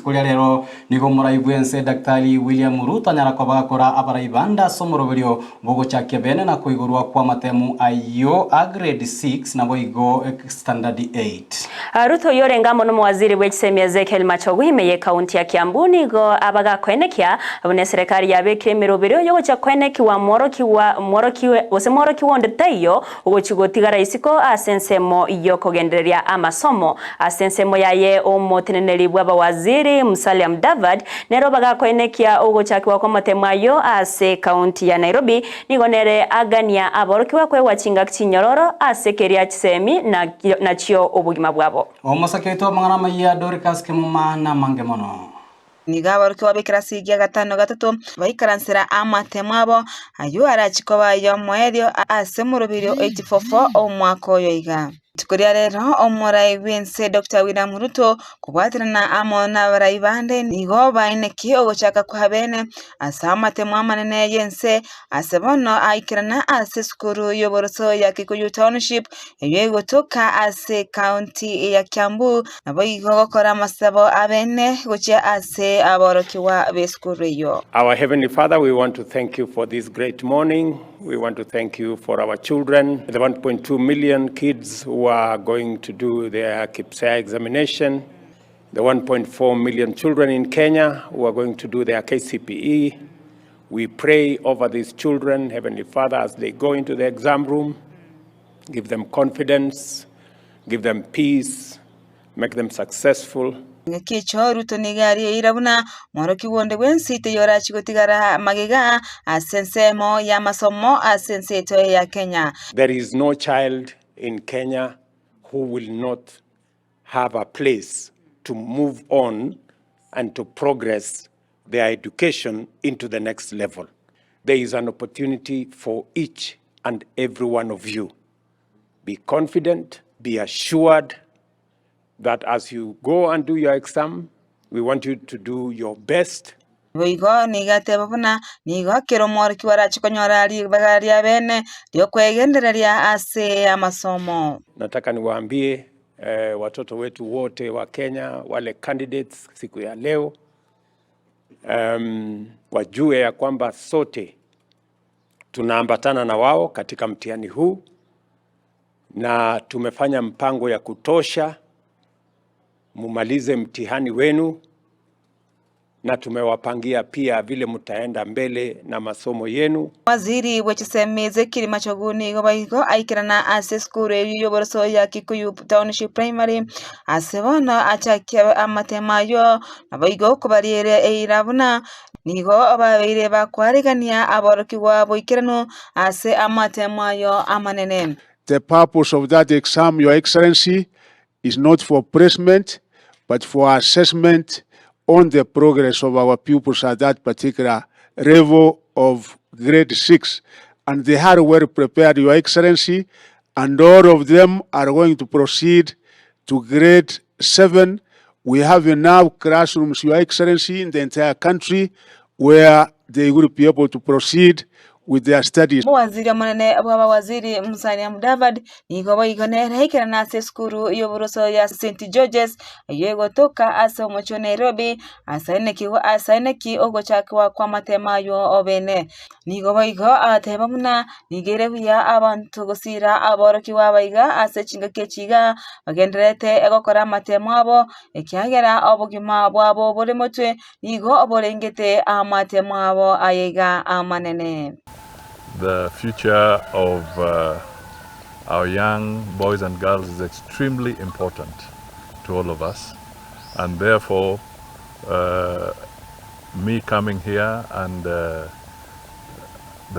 Rituko ria rero nigo omorai bw'ense Daktari William Ruto anyara koba gakora abarai bande ase omoroberio bw'ogochakia bene na koigorwa kw'amatemu ayio a grade 6 naboigo standard 8. Ruto oyio orenge amo nomowaziri bw'echisemi Ezekiel Machogu ime y'ekaunti ya Kiambu nigo abagakoenekia buna eserekari yabekire emeroberio yogochia koenekiwa mworokigwa mworokiwe gose mworokigwa onde taiyo ogochia gotigara isiko ase ensemo yokogendereria amasomo. Ase ensemo yaye omoteneneri bw'abawaziri Musalia Mudavadi nere obagakoenekia ogochakigwa kw'amatemo ayio ase ekaunti ya Nairobi nigo nere agania aborokigwa koegwa chingaki chinyororo ase keria chisemi nachio obogima bwabo. Omosake oito amang'ana amayia Dorcas Kemuma namange mono. Nigo aborokigwa b'ekerasi gia gatano gatato baikaransera amatemo abo, ayio arachie koba ay'omoerio ase omoroberio 844 omwaka oyo iga. Rituko ria rero omorai bw'ense Doctor William Ruto kobwaterana amo nabarai bande nigo baenekie ogochaka kwa bene ase amatemo amanene y'ense ase bono aikerana ase esukuru y'oboroso ya Kikuyu Township eyio egotoka ase ekaunti ya Kiambu naboigo gokora amasabo abene gochia ase aborokigwa b'esukuru eyio. Our Heavenly Father, we want to thank you for this great morning. We want to thank you for our children, the 1.2 million kids who are going to do their KPSEA examination, the 1.4 million children in Kenya who are going to do their KCPE. We pray over these children, Heavenly Father, as they go into the exam room. Give them confidence, give them peace, make them successful. Engaki echio Ruto nigo aria eira buna mworokigwa onde bwensi taiyorachie gotigara magega ase ensemo y'amasomo ase ense yaito ya Kenya. There is no child in Kenya who will not have a place to move on and to progress their education into the next level. There is an opportunity for each and every one of you. Be confident, be assured that as you go and do your exam, we want you to do your best. Boigo nigo ateba buna nigo kera omworokigwa arache konyora ribaga ria bene ri'okwegendereria ase amasomo. Nataka niwaambie eh, watoto wetu wote wa Kenya wale candidates siku ya leo um, wajue ya kwamba sote tunaambatana na wao katika mtihani huu na tumefanya mpango ya kutosha mumalize mtihani wenu, na tumewapangia pia vile mtaenda mbele na masomo yenu. Waziri bwe chisemi Ezekiel Machogu nigo boigo aikerana ase esukuru eyio y'oboroso ya Kikuyu Township Primary ase bono achakia amatemo ayio naboigo kobariera eira buna nigo babeire bakwarigania aborokigwa boikeranu ase amatemo ayio amanene. The purpose of that exam, Your Excellency, is not for placement, but for assessment on the progress of our pupils at that particular level of grade 6. And they are well prepared, Your Excellency, and all of them are going to proceed to grade 7. We have enough classrooms, Your Excellency, in the entire country where they will be able to proceed with their studies. Omowaziri omonene bw'abawaziri Musalia Mudavadi nigo boigo nere aikerana ase esukuru y'oboroso ya St George's eyio egotoka ase omochie o Nairobi asaeneki ogochakwa kw'amatemo ayio obene. Nigo boigo agateba buna nigo ere buya abanto gosira aborokigwa aba iga ase chingaki echi iga bagendererete gokora amatemo abo ekiagera obogima bwabo bore motwe Nigo borengete amatemo abo ayaiga amanene. The future of our young boys and girls is extremely important to all of us and therefore me coming here and the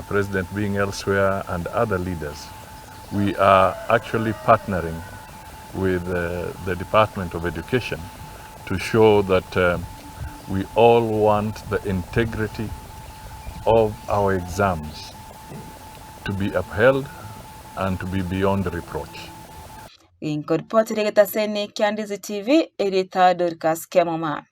president being elsewhere and other leaders we are actually partnering with the Department of Education to show that we all want the integrity of our exams to be upheld and to be beyond reproach. Inkoripotire egetaseni kia Ndizi TV, erieta Dorcas Kemuma.